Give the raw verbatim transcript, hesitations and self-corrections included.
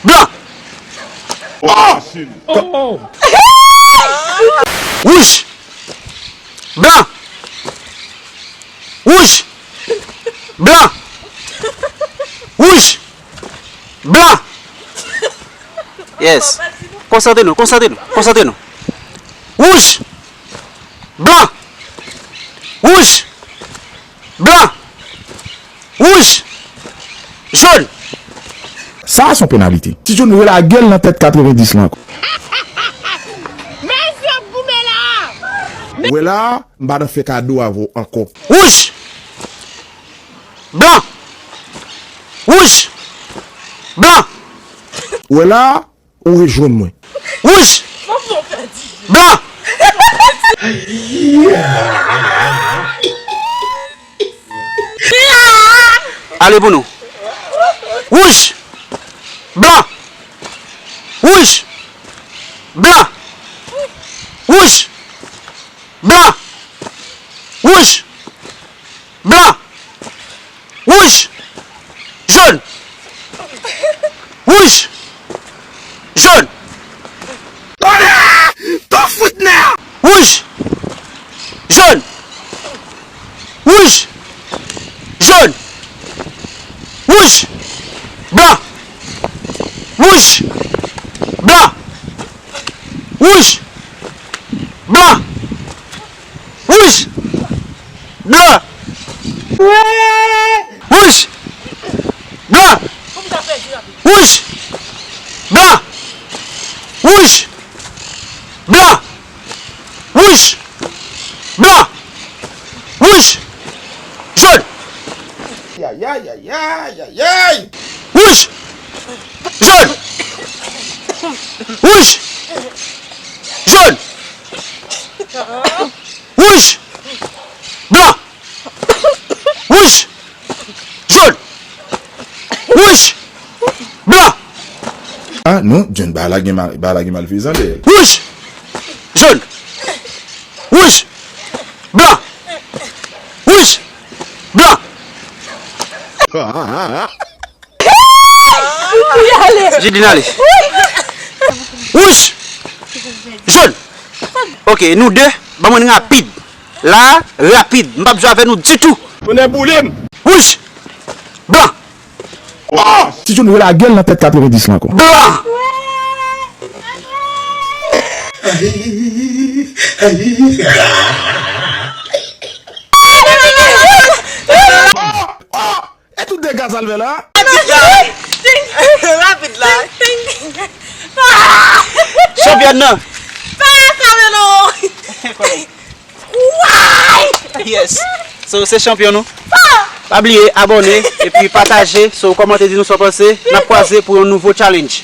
Blan. Oh! Wouj. Blan. Wouj. Blan. Wouj. Blan. Yes. Konsantre nou, konsantre nou, konsantre nou. Wouj. Blan. Wouj. Blan. Wouj. Jòn. Sa a se yon penalite. Ti John relage l nan tèt katrevendis lan ankò. Mesye ap goumen la! Ou wè la, m pa nan fè kado avè w ankò. Wouj. Blan. Wouj. Blan. Ou wè la, ou rejwenn mwen. Wouj. Blan. Ale pou nou. Wouj. Blan. Wouj. Blan. Wouj. Blan. Wouj. Blan. Wouj. Jòn. Wouj. Jòn. Tonnè! Ton fout nè! Wouj. Jòn. Wouj. Jòn. Wouj. Blan. Wouj. Blan. Wouj. Blan. Wouj. Blan. Wouj. Blan. Wouj. Blan. Wouj. Blan. Wouj. Blan. Wouj. Jòn. Ayayayayayay. Wouj. Jòn. Wouj. Jòn. Wouj. Blan. Wouj. Jòn. Wouj. Blan. Ah non, John, bagay la gen mal, bagay la gen malfezan dèyè l. Wouj. Jòn. Wouj. Blan. Wouj. Blan. Jidine, ale. Wouj. Jòn. Ok, nou de, ban mwen rapid. La, rapid. M p ap jwe avè nou ditou. Tonnè boule m. Wouj. Blan. Oh! Ti John relage l nan tèt katrevendis lan ankò. Blan. Oh! Oh! E tout dega sa l fè la? Rapid la. Rapid la. Chanpyòn nan. Pa sa vle non. Yes. So, se chanpyon nou. Pa bliye abòne epi pataje. So, kòmante, di nou sa w panse. N ap kwaze pou yon nouvo challenge.